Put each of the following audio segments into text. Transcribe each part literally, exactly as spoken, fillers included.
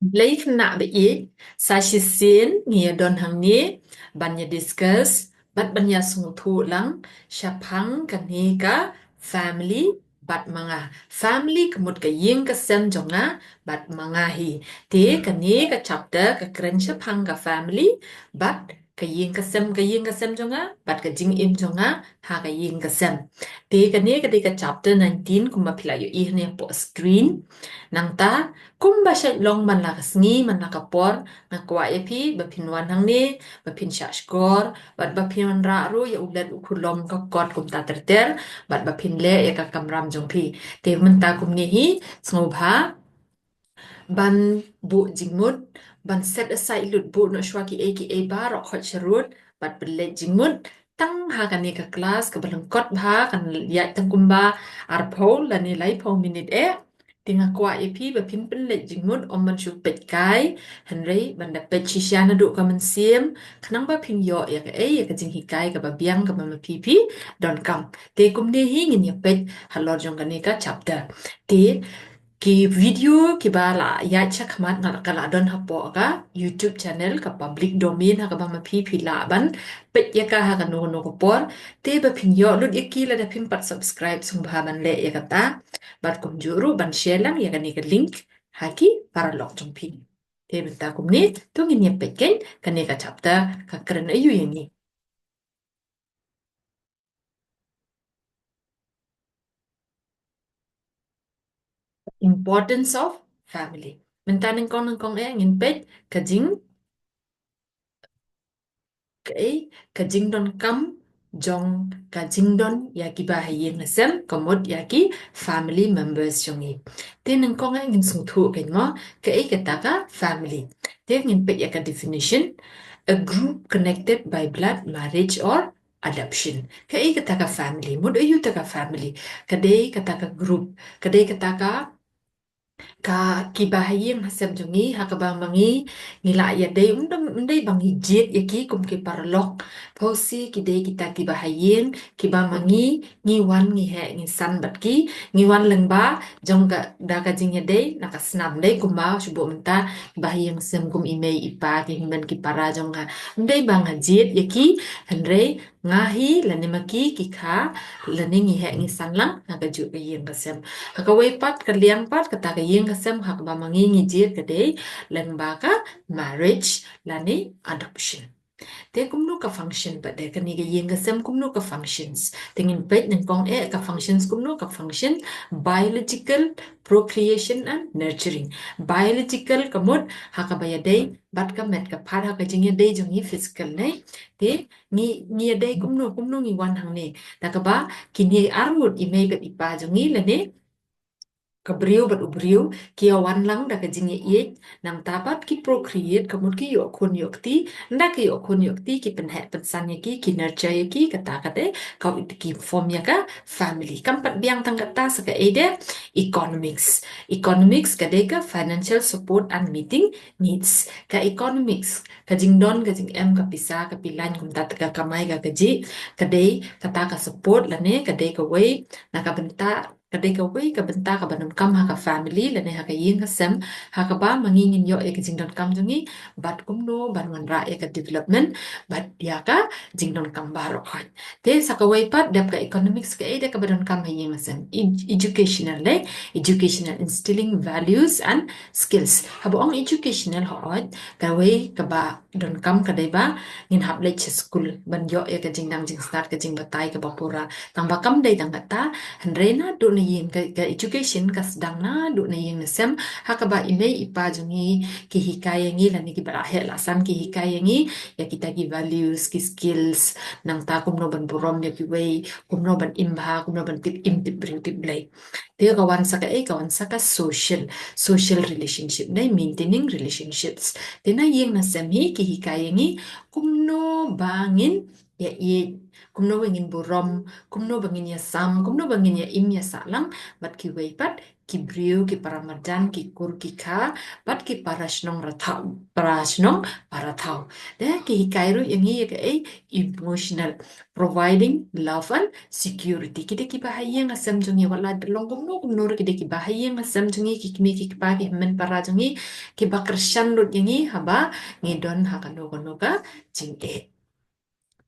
Blei khynnah ba ïeit, sa shisien ngi ïa don hangne ban ïa discuss bad ban ïa sngewthuh lang shaphang kane ka family bad ma nga. Family ka mut ka ïing ka sem jong nga bad ma nga hi. Te kane ka chapter ka kren shaphang ka family bad ka ïing ka sem, ka ïing ka sem jong nga bad ka jingim jong nga ha ka ïing ka sem. Te kane ka dei ka chapter nineteen kumba phi la ïohi hangne hapoh screen. Nangta kumba shait long man la ka sngi man la ka por, nga kwah ïa phi ba phin wan hangne, ba phin shah shkor bad ba phin wanrah ruh ïa u let u khulom ka kot kumta ter ter bad ba phin leh ïa ka kamram jong phi. Te mynta kumne hi, sngewbha ban buh jingmut, ban set aside lut buh noh shuwa kiei kiei baroh khoit sharud bad pynleit jingmut. Tang ha kane ka class kaba lyngkot bha, kan ïaid tang kumba arphew lane laiphew minit eh. Te nga kwah ïa phi ba phin pynleit jingmut, ym ban shu peit kai, hynrei ban da peit shisha naduh ka mynsiem khnang ba phin ïoh ïa kaei, ïa ka jinghikai kaba biang kaba ma phi phi donkam. Te kumne hi ngin ïa peit halor jong kane ka chapter. Te ki video kiba la ïaid shakhmat nga la, ka la don hapoh ka YouTube channel, ka public domain, ha kaba ma phi phi lah ban peit ïa ka ha kano kano ka por. Te ba phin ïoh lut ïa ki lada phim pat subscribe, sngewbha ban leh ïa kata bad kumjuh ruh ban share lang ïa kane ka link ha ki paralok jong phi. Te mynta kumne to ngin ïa peit keiñ kane ka chapter ka kren aïu ïa ngi. Importance of family. Mynta nyngkong nyngkong eh ngin peit ka jing, kaei, ka jingdonkam jong ka jingdon ïa kiba ha ïing ha sem, ka mut ïa ki family members jong ngi. Te nyngkong eh ngin sngewthuh keiñ mo kaei kata ka family. Te ngin peit ïa ka definition, a group connected by blood, marriage or adoption. Kaei kata ka family, mut aïu ta ka family? Ka dei kata ka group, ka dei kata ka, ka kiba ha ïing ha sem jong ngi, ha kaba ma ngi ngi la ïadei, ym dei, ym dei ba ngi jied ïa ki kum ki paralok. Phosi ki dei kita kiba ha ïing kiba ma ngi ngi wan ngi heh ngi san bad ki, ngi wan lyngba jong ka, da ka jingïadei na ka snam, ym dei kumba shu buh mynta kiba ha ïing sem kum i mei i pa, ki hynmen ki para jong nga. Ym dei ba nga jied ïa ki, hynrei nga hi lane ma ki ki kha lane ngi heh ngi san lang ha kajuh ka ïing ka sem. Ha kawei pat ka liang pat kata ka ïing ka sem ha kaba ma ngi ngi jied ka dei lyngba ka marriage lane adoption. Te kumno ka function pat de kane ka ïing ka sem, kumno ka functions? Te ngin peit nyngkong eh ka functions kumno ka function. Biological, procreation and nurturing. Biological ka mut ha kaba ïadei bad ka met ka phad, ha ka jingïadei jong ngi physical ne. Te ngi, ngi ïadei kumno, kumno ngi wan hangne? Da kaba kine arngut i mei bad i pa jong ngi lane ka briew bad u briew ki ïa wan lang da ka jingïaieit, nangta pat ki procreate, ka mut ki ïoh khun ïoh kti, nda ki ïoh khun ïoh kti ki pynheh pynsan ïa ki, ki nurture ïa ki, kata ka dei ka, ki form ïa ka family. Kam pat biang tang kata, sa kaei de? Economics. Economics ka dei ka financial support and meeting needs. Ka economics, ka jingdon ka jingem, ka pisa ka pilain, kumta ka kamai ka kajih, ka dei kata ka support lane ka dei kawei na ka bynta, ka dei kawei ka bynta kaba donkam ha ka family lane ha ka ïing ka sem, ha kaba ma ngi ngin ïoh ïa ka jingdonkam jong ngi bad kumno ban wanrah ïa ka development bad ïa ka jingdonkam baroh. Te sa kawei pat dep ka economics, kaei de kaba donkam ha ïing ha sem? Ed-, educational, eh? Educational, instilling values and skills. Haba ong educational, hooid, kawei kaba donkam ka dei ba ngin hap leit sha skul ban ïoh ïa ka jingnang jingstad, ka jingbatai kaba pura. Tang ba kam dei tang kata, hynrei naduh na ïing, ka, ka education ka sdang naduh na ïing na sem, ha kaba i mei i pa jong ngi ki hikai ïa ngi lane kiba la heh la san ki hikai ïa ngi ïa kita ki values, ki skills, nangta kumno ban burom ïa kiwei, kumno ban im bha, kumno ban tip im, tip briew, tip Blei. Te ka wan sa kaei? Ka wan sa ka social, social relationship ne, maintaining relationships. Te na ïing na sem hi ki hikai ïa ngi kumno ba ngin ïaieit, kumno ba ngin burom, kumno ba ngin ïasam, kumno ba ngin ïa im ïa sahlang bad kiwei pat ki briew, ki paramarjan, ki kur ki kha bad ki parashnong rathaw, parashnong parathaw. Te ki hikai ruh ïa ngi ïa kaei, emotional, providing love and security. Ki dei kiba ha ïing ha sem jong ngi, wat la long kumno kumno ruh ki dei kiba ha ïing ha sem jong ngi, ki kmie ki kpa, ki hynmen para jong ngi, kiba kyrshan lut ïa ngi haba ngi don ha kano kano ka jingeh.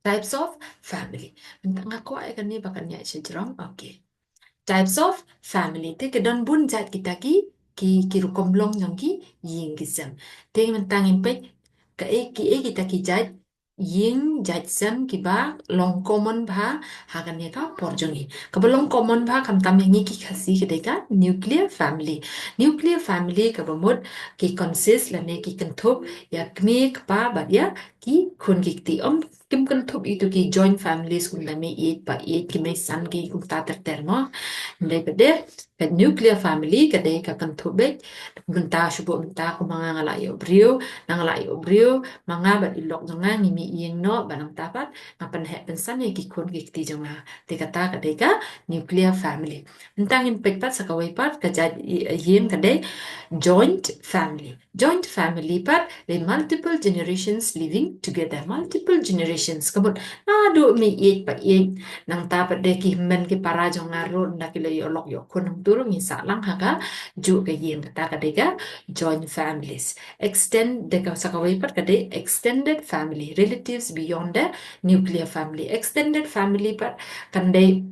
Types of family. Mynta nga kwah ïa kane ba kan ïaid sha jrong. Okay. Types of family. Te ki don bun jait kita ki, ki, ki rukom long jong ki ïing ki sem. Te mynta ngin peit kaei, kiei kita ki jait ïing jait sem kiba long common bha ha kane ka por jong ngi. Kaba long common bha khamtam ïa ngi ki Khasi ka dei ka nuclear family. Nuclear family kaba mut ki consist lane ki kynthup ïa kmie kpa bad ïa ki khun ki kti. Ym kim kynthup ïa kito ki joint families kumta mei ïeit pa ïeit, ki mei san, ki kumta ter ter mo. Hynrei pat de ka nuclear family ka dei ka kynthup beit. Mynta shu buh mynta kum ma nga, nga la ïoh briew, nga la ïoh briew, ma nga bad i lok jong nga ngi mih ïing noh, bad nangta pat nga pynheh pynsan ïa ki khun ki kti jong nga. Te kata ka dei ka nuclear family. Mynta ngin peit pat sa kawei pat ka jait i-, ïing ka dei joint family. Joint family pat dei multiple generations living together. Multiple generations. Ka mut naduh mei ïeit pa ïeit. Nangta pat de ki hynmen ki para jong nga ruh, nda ki la ïoh lok ïoh khun hangtu ruh ngi sahlang ha kajuh ka ïing. Kata ka dei ka joint families. Extend, de ka sa kawei pat ka dei extended family. Relatives beyond the nuclear family. Extended family pat kan dei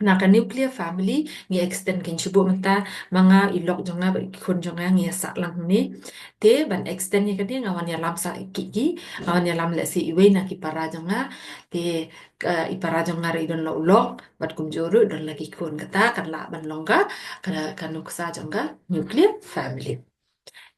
na ka nuclear family, ngi extend, kan shu buh mynta ma nga, i lok jong nga bad ki khun jong nga ngi ïa sahlang hangne. Te ban extend ïa kane nga wan ïalam sa ki, ki, nga wan ïalam lehse iwei na ki para jong nga. Te ka, i para jong nga ruh i don la u lok bad kumjuh ruh don la ki khun, kata kan lah ban long ka, ka, ka nuksa jong ka nuclear family.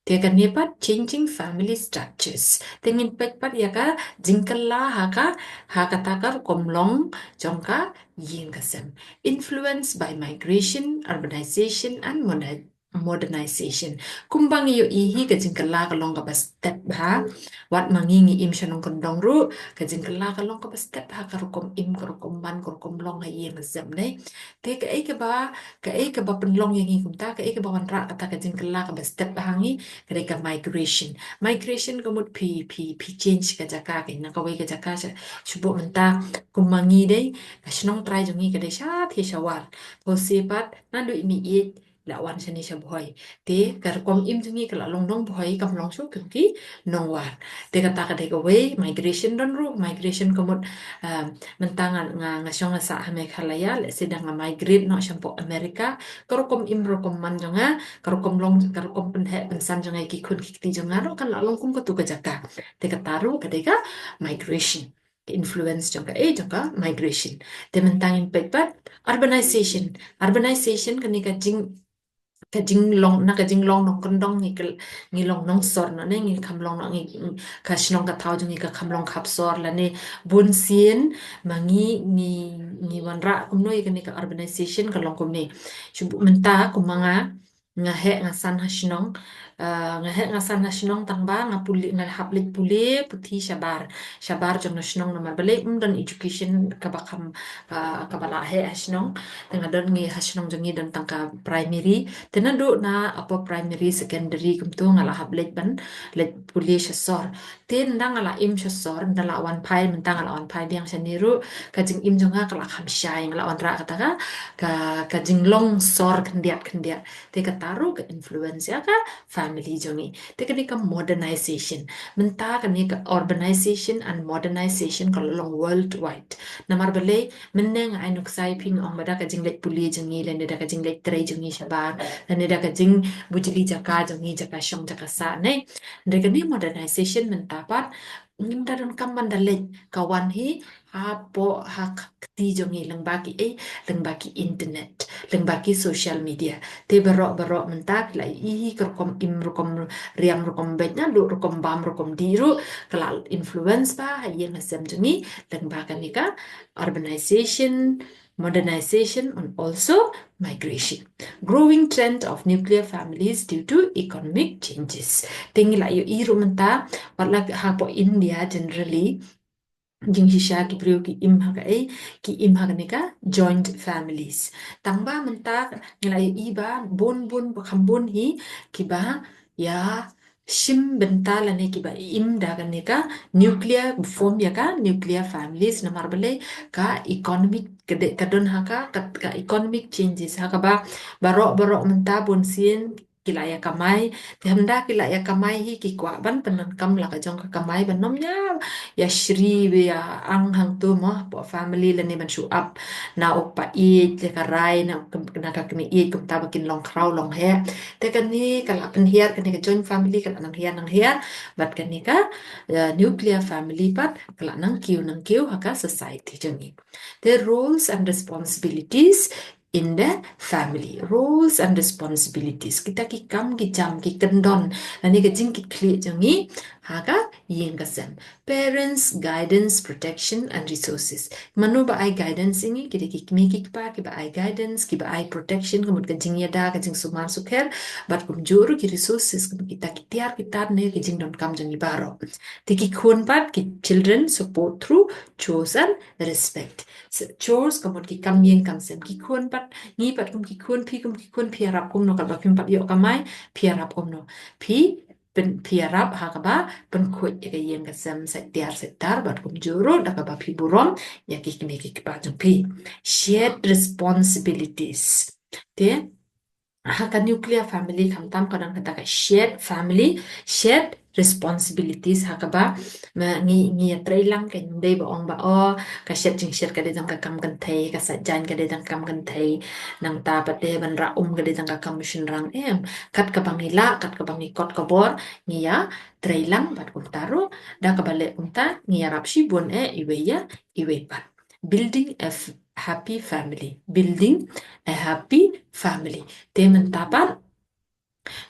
Te kane pat changing family structures. Te ngin peit pat ïa ka jingkylla ha ka, ha kata ka rukom long jong ka ïing ka sem. Influenced by migration, urbanization and moder-, modernization. Kumba ngi ïohi hi ka jingkylla ka long kaba step bha. Wat ma ngi ngi im sha nongkyndong ruh, ka jingkylla ka long kaba step bha ka rukom im, ka rukom man, ka rukom long ha ïing ha sem ne. Te kaei kaba, kaei kaba pynlong ïa ngi kumta, kaei kaba wanrah kata ka jingkylla kaba step bha ha ngi, ka dei ka migration. Migration ka mut phi, phi, phi change ka jaka, ka na kawei ka jaka sha, shu buh mynta kum ma ngi dei, ka shnong trai jong ngi ka dei sha, phi sha War. Phi shu pat, naduh i mih ïeit, la wan shane sha Bhoi. Te ka rukom im jong ngi ka la long nong Bhoi, kam long shuh kum ki nong War. Te kata ka dei kawei, migration don ruh, migration ka mut, um, mynta nga, nga, nga shong nga sah ha Meghalaya, lehse da nga migrate noh sha poh America, ka rukom im rukom man jong nga, ka rukom long, ka rukom pynheh pynsan jong nga ïa ki khun ki kti jong nga ruh kan la long kum katu ka jaka. Te kata ruh ka dei ka migration. Ka influence jong ka, eh, jong ka migration. Te mynta ngin peit pat urbanization. Urbanization kane ka jing, ka jinglong, na ka jinglong nongkyndong ngi ka, ngi long nongsor noh ne, ngi kham long noh, ngi, ka shnong ka thaw jong ngi ka kham long khap sor lane bun sien ma ngi, ngi, ngi wanrah kumno ïa kane ka urbanization ka long kumne. Shu buh mynta kum ma nga, nga heh nga san ha shnong, ah, nga heh nga san ha shnong tang ba nga pule, nga hap leit pule puthi shabar, shabar jong na shnong namar balei ym don education kaba kham, ah, kaba la heh ha shnong. Te nga don ngi ha shnong jong ngi don tang ka primary. Te naduh na upper primary, secondary kumtu nga la hap leit ban leit pule sha sor. Te nda nga la im sha sor, nda la wan phai, mynta nga la wan phai biang shane ruh, ka jingim jong nga ka la kham shai, nga la wanrah kata ka, ka, ka jinglong sor khyndiat khyndiat. Te kata ruh ka influence ïa ka family jong ngi. Te kane ka modernization. Mynta kane ka urbanization and modernization ka la long worldwide. Namar balei, mynne nga ai nuksa ïa phi nga ong ba da ka jingleit pule jong ngi lane da ka jingleit trei jong ngi shabar, lane da ka jingbujli jaka jong ngi, jaka shong jaka sah ne. Hynrei kane modernization mynta pat ngim da donkam ban da leit, ka wan hi hapoh ha kti jong ngi lyngba ki, eh, lyngba ki internet, lyngba ki social media. Te baroh baroh mynta phi la ïohi hi ka rukom im, rukom riam, rukom beit, naduh rukom bam, rukom dih ruh ka la influence bha ha ïing ha sem jong ngi lyngba kane ka urbanization, modernization and also migration. Growing trend of nuclear families due to economic changes. Te ngi la ïohi ruh mynta, wat la hapoh India generally, jingshisha ki briew ki im ha kaei, ki im ha kane ka joint families. Tang ba mynta ngi la ïohi ba bun bun ba kham bun hi kiba ïa shim bynta lane kiba im da kane ka nuclear, form ïa ka nuclear families, namar balei? Ka economic, ka de, ka don ha ka, ka, ka economic changes ha kaba baroh baroh mynta bun sien ki la ïa kamai. Te hynda ki la ïa kamai hi ki kwah ban pyndonkam la ka jong ka kamai ban ym ïa, ïa shri, ïa ang hangto mo, hapoh family lane ban shu ap na u kpa ïeit, ïa ka rai na, na ka kmie ïeit, kumta ba kin long khraw long heh. Te kane ka la pynhiar, kane ka joint family ka la nang hiar nang hiar, bad kane ka, eh, nuclear family pat ka la nang kiew nang kiew ha ka society jong ngi. Te roles and responsibilities in the family. Roles and responsibilities. Kita ki kam ki jam ki kyndon lane ka jingkitkhlieh jong ngi ha ka ïing ka sem. Parents, guidance, protection and resources. Mano ba ai guidance ïa ngi? Ki dei ki kmie ki kpa kiba ai guidance, kiba ai protection, ka mut ka jingïada, ka jingsumar sukher, bad kumjuh ruh ki resources, ka mut kita ki tiar ki tar ne ki jingdonkam jong ngi baroh. Te ki khun pat, ki children support through chores and respect. So, chores ka mut ki kam ïing kam sem. Ki khun pat, ngi pat kum ki khun, phi kum ki khun, phi ïarap kumno katba phim pat ïoh kamai, phi ïarap kumno? Phi pyn, phi ïarap ha kaba pynkhuid ïa ka ïing ka sem, sait tiar sait tar, bad kumjuh ruh da kaba phi burom ïa ki kmie ki kpa jong phi. Shared responsibilities. Te ha ka nuclear family khamtam ka don kata ka shared family, shared responsibilities ha kaba ma ngi, ngi ïatrei lang, ka ym dei ba ong ba, oh, ka shet jingshet ka dei tang ka kam kynthei, ka sait jaiñ ka dei tang ka kam kynthei, nangta pat dei ban rah um ka dei tang ka kam u shynrang. Em, kat kaba ngi lah, kat kaba ngi kot ka bor, ngi ïatrei lang, bad kumta ruh da kaba leh kumta ngi ïarap shibun eh iwei ïa iwei pat. Building a f-, happy family. Building a happy family. Te mynta pat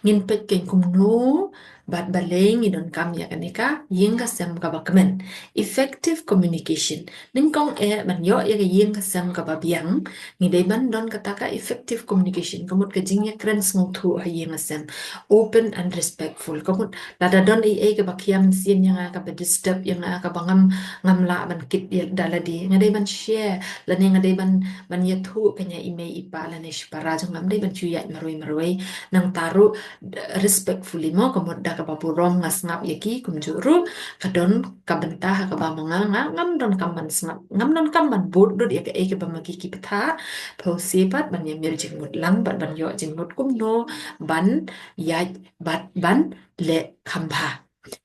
ngin peit kein kumno bad balei ngi donkam ïa kane ka ïing ka sem kaba kmen. Effective communication. Nyngkong eh ban ïoh ïa ka ïing ka sem kaba biang, ngi dei ban don kata ka effective communication, ka mut ka jingïakren sngewthuh ha ïing ha sem. Open and respectful. Ka mut lada don ei ei kaba khia mynsiem ïa nga, kaba disturb ïa nga, kaba ngam, ngam lah ban kit ïa da lade, nga dei ban share lane nga dei ban, ban ïathuh kane ïa i mei i pa lane shipara jong nga, ym dei ban shu ïaid marwei marwei. Nangta ruh, respectfully mo, ka mut da kaba burom nga sngap ïa ki, kumjuh ruh ka don ka bynta ha kaba ma nga, nga ngam donkam ban sngap, ngam donkam ban bud lut ïa kaei kaba ma ki ki bthah. Phewse pat ban ïamir jingmut lang bad ban ïoh jingmut kumno ban ïaid bad ban leh kham bha.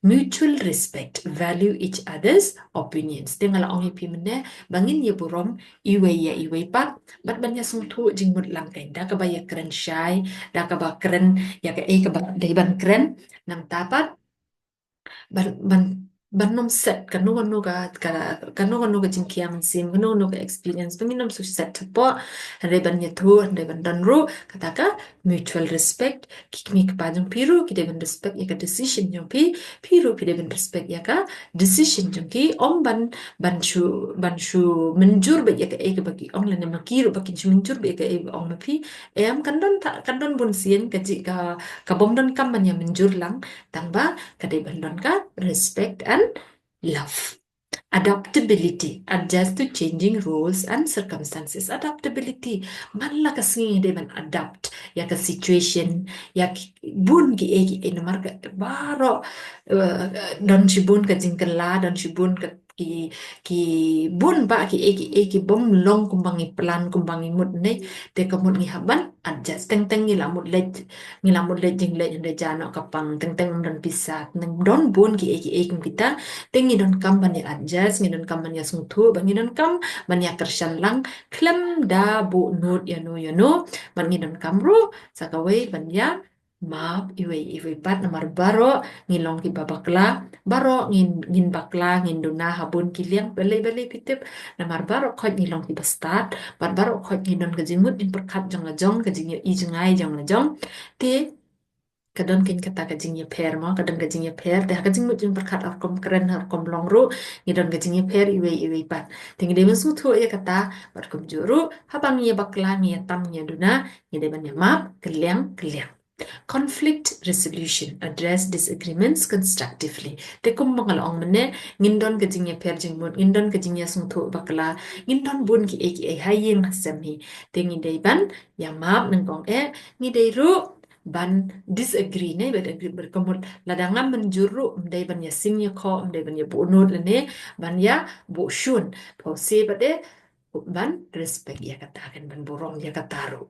Mutual respect, value each other's opinions. Te nga la ong ïa phi mynne ba ngin ïa burom iwei ïa iwei pat bad ban ïa sngewthuh jingmut lang kein, da kaba ïa kren shai, da kaba kren ïa kaei kaba dei ban kren. Nangta pat ban, ban, ban ym set kano kano ka, ka, kano kano ka jingkhia mynsiem, kano kano ka experience, ba ngin ym shu set hapoh. Hynrei ban ïathuh, hynrei ban don ruh kata ka mutual respect. Ki kmie ki kpa jong phi ruh ki dei ban respect ïa ka decision jong phi, phi ruh phi dei ban respect ïa ka decision jong ki. Ym ban, ban shu, ban shu mynjur beit ïa kaei kaba ki ong, lane ma ki ruh ba kin shu mynjur beit ïa kaei ba ong ma phi. Em, kan don ta, kan don bun sien ka jing ka, ka bym donkam ban ïa mynjur lang, tang ba ka dei ban don ka respect and love. Adaptability, adjust to changing roles and circumstances. Adaptability, man la ka sngi dei ban adapt ïa ka situation, ïa ki, bun kiei kiei, namar ka baroh, eh, don shibun ka jingkylla, don shibun ka ki, ki bun ba kiei kiei ki bym long kumba ngi plan, kumba ngi mut ne. Te ka mut ngi hap ban adjust. Teng teng ngi la mut leit, ngi la mut leit jingleit hynrei ja noh ka pang, teng teng ym don pisa, teng don bun kiei kiei kum kita. Te ngi donkam ban ïa adjust, ngi donkam ban ïa sngewthuh, ba ngi donkam ban ïa kyrshan lang khlem da buh nud ïano ïano. Bad ngi donkam ruh sa kawei ban ïa map iwei iwei pat, namar baroh ngi long kiba bakla, baroh ngin, ngin bakla, ngin duna ha bun ki liang, balei balei phi tip? Namar baroh khoit ngi long kiba stad, bad baroh khoit ngi don ka jingmut jingpyrkhat jong la jong, ka jingïohi jngai jong la jong. Te ka don kein kata ka jingïapher mo, ka don ka jingïapher. Te ha ka jingmut jingpyrkhat ha rukom kren, ha rukom long ruh ngi don ka jingïapher iwei iwei pat. Te ngi dei ban sngewthuh ïa kata, bad kumjuh ruh haba ngi ïa bakla, ngi ïa tam, ngi ïa duna, ngi dei ban ïa map kylliang kylliang. Conflict resolution, address disagreements constructively. Te kumba nga la ong mynne, ngin don ka jingïapher jingmut, ngin don ka jingïasngewthuh bakla, ngin don bun kiei kiei ha ïing ha sem hi. Te ngi dei ban ïamap nyngkong eh, ngi dei ruh ban disagree ne, ban agree bad ka mut lada ngam mynjur ruh, ym dei ban ïasing ïakhoh, ym dei ban ïabuhnud lane ban ïabuhshun. Pause bad eh, ban respect ïa kata kan, ban burom ïa kata ruh.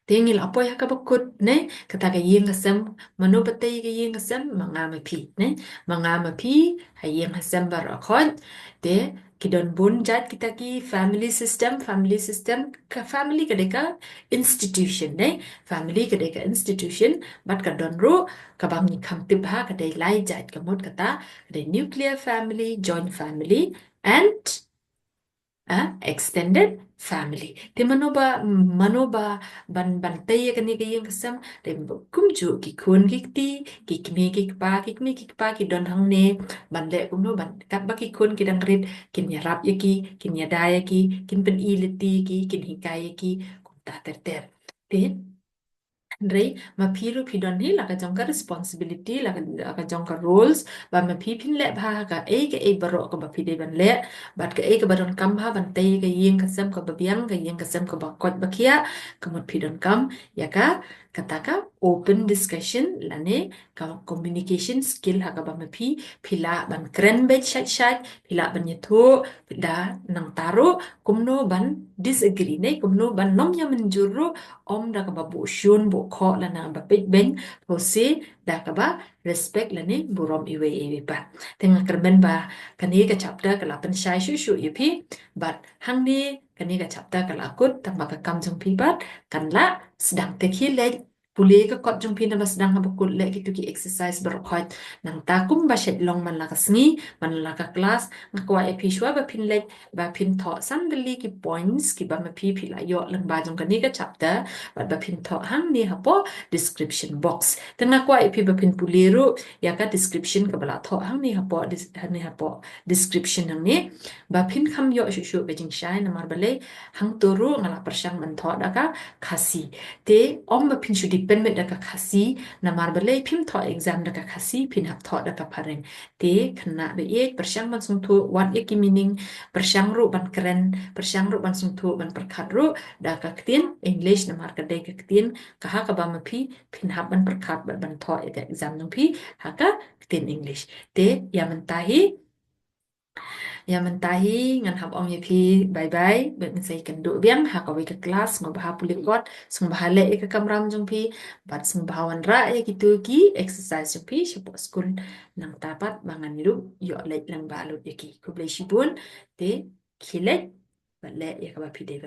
Te ngi la poi ha kaba kut ne, kata ka ïing ka sem, mano ba tei ka ïing ka sem, ma nga ma phi ne, ma nga ma phi, ha ïing ha sem baroh khoit. Te ki don bun jait kita ki family system, family system, ka family ka dei ka institution ne, family ka dei ka institution, bad ka don ruh kaba ngi kham tip ha, ka dei lai jait, ka mut kata ka dei nuclear family, joint family, and a extended family. Te mano ba, mano ba ban, ban tei ïa kane ka ïing ka sem, te kumjuh ki khun ki kti, ki kmie ki kpa, ki kmie ki kpa ki don hangne, ban leh kumno ban, katba ki khun ki dang rit, kin ïarap ïa ki, kin ïada ïa ki, kin pyni lynti ïa ki, kin hikai ïa ki, kumta ter ter. Te hynrei ma phi ruh phi don hi la ka jong ka responsibility, la ka, la ka jong ka roles, ba ma phi phin leh bha ha kaei kaei baroh kaba phi dei ban leh, bad kaei kaba donkam bha ban tei ka ïing ka sem kaba biang, ka ïing ka sem kaba koit ba khiah, ka mut phi donkam ïa ka, kata ka open discussion lane ka communication skill ha kaba ma phi phi lah ban kren beit shait shait, phi lah ban ïathuh, da nangta ruh kumno ban disagree ne, kumno ban ym ïa mynjur ruh, ym da kaba buh shun buh khoh lane ba peit beiñ, pause da kaba respect lane burom iwei iwei pat. Te nga kyrmen ba kane ka chapter ka la pynshai shuh shuh ïa phi, bad hangne kane ka chapter ka la kut, tang ba ka kam jong phi pat kan la sdang. Te khie leit pule ka kot jong phi naba sdang haba kut, leh kito ki exercise baroh khoit. Nangta kumba shait long man la ka sngi, man la ka class, nga kwah ïa phi shuwa ba phin leit, ba phin thoh san tylli ki points kiba ma phi phi la ïoh lyngba jong kane ka chapter, bad ba phin thoh hangne hapoh description box. Te nga kwah ïa phi ba phin pule ruh ïa ka description kaba la thoh hangne hapoh dis-, hangne hapoh description hangne, ba phin kham ïoh shuh shuh ka jingshai. Namar balei? Hangto ruh nga la pyrshang ban thoh da ka Khasi. Te ym ba phin shu depend beit da ka Khasi, namar balei? Phim thoh exam da ka Khasi, phin hap thoh da ka phareng. Te khynnah ba ïeit, pyrshang ban sngewthuh wat ïa ki meaning, pyrshang ruh ban kren, pyrshang ruh ban sngewthuh, ban pyrkhat ruh da ka ktien English, namar ka dei ka ktien ka ha kaba ma phi phin hap ban pyrkhat bad ban thoh ïa ka exam jong phi ha ka ktien English. Te ïa mynta hi, ïa mynta hi ngan hap ong ïa phi bye bye, bad ngin sa ïakynduh biang ha kawei ka class. Sngewbha pule kot, sngewbha leh ïa ka kamram jong phi, bad sngewbha wanrah ïa kito ki exercise jong phi shapoh skul. Nangta pat ba ngan ïoh leit lyngba lut ïa ki. Khublei shibun. Te khie leit bad leh ïa kaba phi dei ban